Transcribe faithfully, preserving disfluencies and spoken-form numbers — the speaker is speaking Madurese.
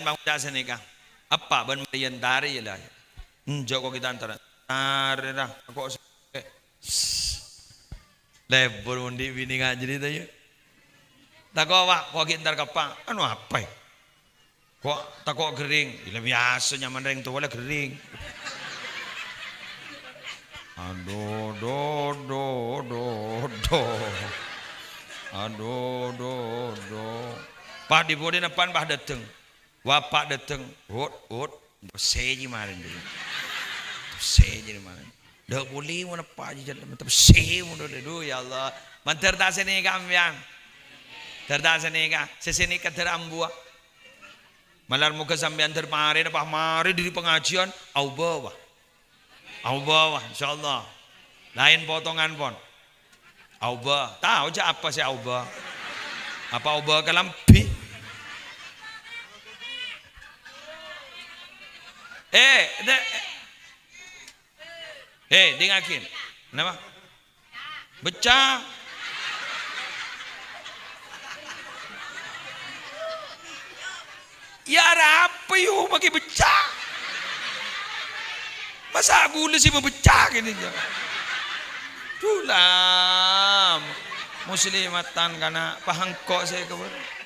bân ngoca' sanèka. Eppa' bân marèyan tarè, yâ, la. Enjâ' ko' ghi' ta' entar. Tarè, ra. Ko' sè-, lebur mon dhi' binè ngajhâri, ta, yâ. Tako', Wa', ko' ghi' entar ka eppa'. Anu apa, yâ? Ko' tako' ghering? Iyâ, la biyasa nyamana rèng towa la ghering. Adu, du, du, du, du. Adu, du, du. Pas dhi-budhina pan pas dâteng. Wa' eppa' dâteng. Ut, ut. Pèssè jiyâ marèn, dhi. Pèssè jiyâ marèn. Dâ' polè mon eppa' jiyâ jhâlân. Pèssè mon dâ', dhu, ya Allah. Mandhâr ta' sanèka, sampèyan? Dhâr ta' sanèka. Sè sanèka dhâr ambuwâ. Malar moghâ sampèyan dhâr marèna pas marè dâri pangajiân, aobâ, Wa'. Aobâ, Wa', insyaallah. Laèn potongan, pon. Aobâ. Tao jâ' apa sè aobâ? Apa aobâ kalambhi? Eh, de-, eh, dingngaghi. Napa? Beccah. Yâ, arapa, yâ, makè beccah? Masa' ghulâ sè mabeccah kènè, yâ? Dulam. Muslimatan kana' pahangko' sè kabâr.